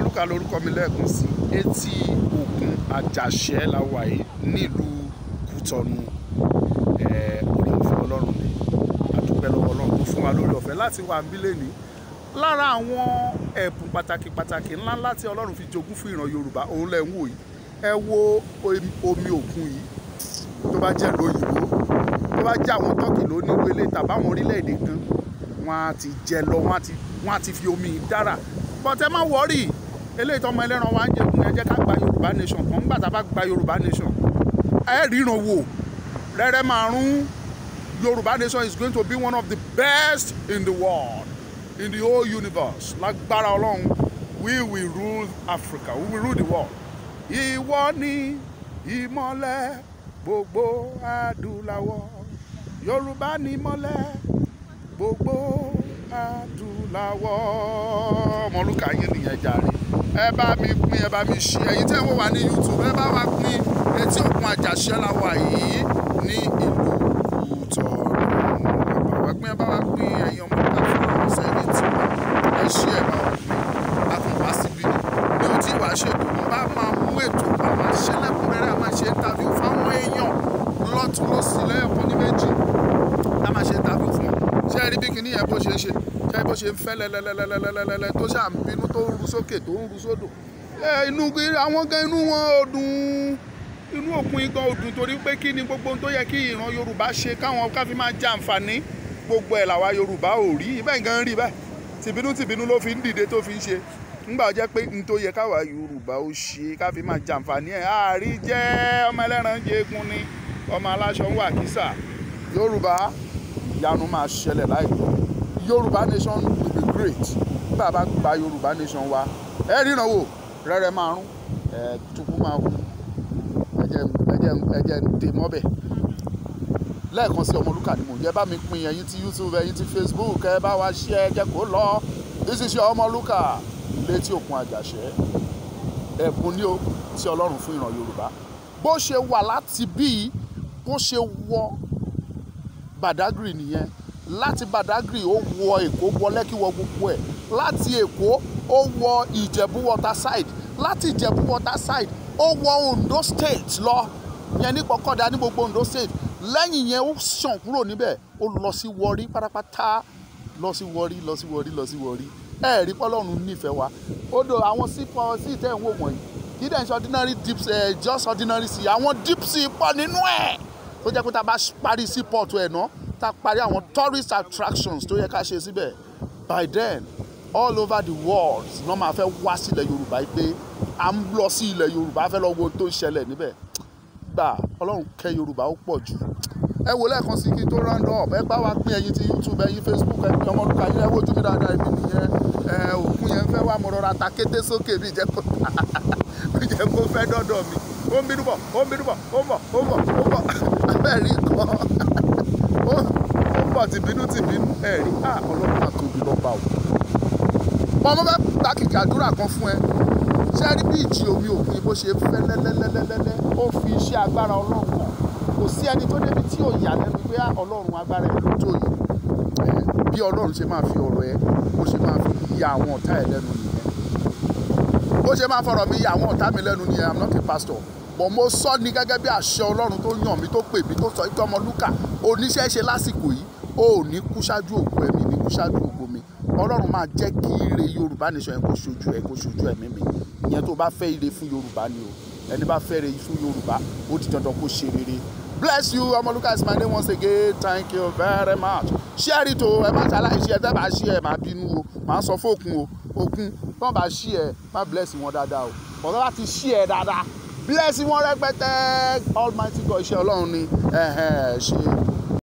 Ọmọlúkà lórúkọ mi lẹ́ẹ̀kan sí. Etí òkun Àjàṣẹ́ la wà yìí nílùú Kútọ̀nù. Orí ọ̀fẹ́ Ọlọ́run ni. A dúpẹ́ lọ́wọ́ Ọlọ́run tó fún wa lórí ọ̀fẹ́ láti wà níbí lénìí. Lára àwọn ẹ̀bùn pàtàkì pàtàkì ńláńlá tí Ọlọ́run fi jogún fún ìran Yorùbá, òun lẹ̀ ń wò yìí. Ẹ wo omi òkun yìí, tó bá jẹ́ lóyìnbó, tó bá jẹ́ àwọn Tọ́kì ló ní wọlé tàbí àwọn orílẹ̀-èdè kan, wọ́n á ti jẹ lọ, wọ́n á ti fi omi dára. But ẹ má worry, eléyìí tọmọ ẹlẹ́ran wa ń jẹun, ẹ jẹ́ ká gba Yorùbá nation kan. Nígbà tá a bá gba Yorùbá nation, ẹ ríran wò rẹ́rẹ́ márùn-ún. Yorùbá nation is going to be one of the best in the world, in the whole universe. Lágbára Ọlọ́run, we will rule Africa, we will rule the world. Ìwọ ni ìmọ́lẹ̀ gbogbo adúláwọ̀. Yorùbá ni ìmọ́lẹ̀ gbogbo adúláwọ̀. Ọmọlúkà yín nìyẹn jàre. Ẹ bá mi pín, ẹ bá mi ṣí. Ẹ̀yin tẹ́ ń wò wá ní YouTube, ẹ bá wa pín. Etí òkun Àjàṣẹ́ la wà yìí ní ìlú Kútọ̀nù. Ẹ bá wa pín, ẹ bá wa pín. Ẹ̀yin Ọmọlúkà fún àwọn sẹ́yìn tí ẹ ṣí, ẹ bá wa pín. A kàn wá síbí ni. Mi ò tí ì wá ṣètò, mo bá máa mú ètò, a máa ṣe lẹ́kùnrẹ́rẹ́, a máa ṣe interview fáwọn èèyàn lọ́tún lọ́sì lẹ́ẹ̀kan ní méjì. A máa ṣe interview fún wọn. Ṣé ẹ rí bí kinní yẹn bó ṣe ń ṣe? Ṣé ẹ bó ṣe ń fẹ́ lẹ́lẹ́lẹ́lẹ́lẹ́lẹ́lẹ́ tó ṣà ń bínú, tó ń ru sókè, tó ń ru sódò? Ẹ inú àwọn gan, inú wọn ò dùn, inú òkun igan ò dùn, torí pé kí ni gbogbo ohun tó yẹ kí ìran Yorùbá ṣe káwọn ká fi máa jẹ àǹfààní gbogbo ẹ̀ làwa Yorùbá ò rí bẹ́ẹ̀ gan rí bẹ́ẹ̀. Tìbínú tìbínú ló fi ń dìde tó fi ń ṣe. Ńgbà jẹ́ pé n tó yẹ káwa Yorùbá ó ṣe ká fi máa jẹ àǹfààní ẹ̀ àárí jẹ́. Ọmọ ẹlẹ́ran jẹ́gun ni, ọmọ aláṣọ ń wà kísà. Yorùbá, ìyanu máa ṣẹlẹ̀ láìpẹ́. Yorùbá nation will be great. Nígbà bá gba Yorùbá nation wa, ẹ ríran wò rẹ́rẹ́ márùn ẹ tukú máa kú. Ẹ jẹ́ ń dè mọ́bẹ̀ lẹ́ẹ̀kan sí. Ọmọlúkà ni mò ń jẹ́. Bá mi pín. Ẹ̀yin tí YouTube, ẹ̀yin tí Facebook, ẹ bá wa ṣe, ẹ jẹ́ kó lọ. This is your Ọmọlúkà létí òkun Àjàṣẹ́. Ẹ̀bùn ni ó tí Ọlọ́run fún ìran Yorùbá. Bó ṣe wà láti bí bó ṣe wọ Badagry nìyẹn. Láti Badagry, ó wọ Èkó, wọ Lẹ́kì, wọ gbogbo ẹ̀. Láti Èkó, ó wọ Ìjẹ̀bú water side. Láti Ìjẹ̀bú water side, ó wọ Ondo State lọ yẹn ní Gbọ́kọ̀dá, ní gbogbo Ondo State. Lẹ́yìn yẹn, ó ṣàn kúrò níbẹ̀, ó lọ sí Warri pátápátá, lọ sí Warri, lọ sí Warri, lọ sí Warri. Ẹ rí pọ́lọ́run nífẹ̀ẹ́ wa. Odò àwọn sea tẹ̀ ń wò wọ̀nyí, kì í dẹ̀ ń ṣe ordinary deep, just ordinary sea. Àwọn deep sea pọ̀ nínú ẹ̀, tó jẹ́ pé tá a bá parí seaport ẹ̀ ná, tá a parí àwọn tourist attractions tó yẹ ká ṣe síbẹ̀, by then all over the world náà máa fẹ́ wá sílẹ̀ Yorùbá yìí pé à ń lọ sí ilẹ̀ Yorùbá, fẹ́ lọ wo ohun tó ń ṣẹlẹ̀ níbẹ̀. Gbà Ọlọ́run kẹ́ Yorùbá ó pọ̀ jù. Ẹ wò lẹ́ẹ̀kan sí kí n tó round up. Ẹ bá wa pín. Ẹ̀yin ti YouTube, ẹ̀yin Facebook, ẹ pín. Ọmọlúkà yín, ẹ wojú mi dáadáa, èmi nìyẹn. Ẹ òkun yẹn fẹ́ wá, mo rọra ta kété sókè bí jẹ́ kó fẹ́ dọ́dọ̀ mi. Ó ń bínú bọ̀, ó ń bínú bọ̀, ó ń bọ̀, ó ń bọ̀, ó ń bọ̀. Abẹ́ rí nǹkan, ó ń bọ̀ tìbínú tìbínú. Ẹ rí à, Ọlọ́run máa tóbi lọ́ba o. Mo fẹ́ gba kìkì àdúrà kan fún ẹ. Ṣé rí bí ìjì omi òkun yìí bó ṣe fẹ́ lẹ́lẹ́lẹ́lẹ́lẹ́, ó fi iṣẹ́ agbára Ọlọ́run hàn. Kò sí ẹni tó débi tí ò yà lẹ́nu pé Ọlọ́run, agbára ẹ̀ ló tó yìí. Bí Ọlọ́run ṣe máa fi ọ̀rọ̀ ẹ, bó ṣe máa fi ya àwọn ọ̀tá ẹ lẹ́nu nìyẹn. Bó ṣe máa fọ̀rọ̀ mi ya àwọn ọ̀tá mi lẹ́nu nìyẹn. I'm not a pastor, but mo sọ ní gẹ́gẹ́ bí àṣẹ Ọlọ́run tó yàn mí, tó pè mí, tó sọ pé Ọmọlúkà oníṣẹ́ ṣe lásìkò yìí. Ó ò ní kú ṣáájú ògo ẹ̀mí, ní kú ṣáájú ògo mi. Ọlọ́run máa jẹ́ kí ire Yorùbá nation yẹn kó ṣojú ẹ, kó ṣojú ẹ̀mí mi. Ìyẹn tó bá fẹ́ ire fún Yorùbá ni o. Ẹni bá fẹ́ ire fún Yorùbá, ó di dandan kó ṣe rere. Bless you. Ọmọlúkà is my name once again. Thank you very much. Share it o. Ẹ má ṣàlàyé share. Tẹ́ bá share, má bínú o, má sọ fókun o. Òkun tọ́ bá share, má bless wọn dáadáa o. Ọ̀tọ́ bá ti share dáadáa, bless wọn rẹpẹtẹ. Almighty God, iṣẹ́ Ọlọ́run ni. Ṣe.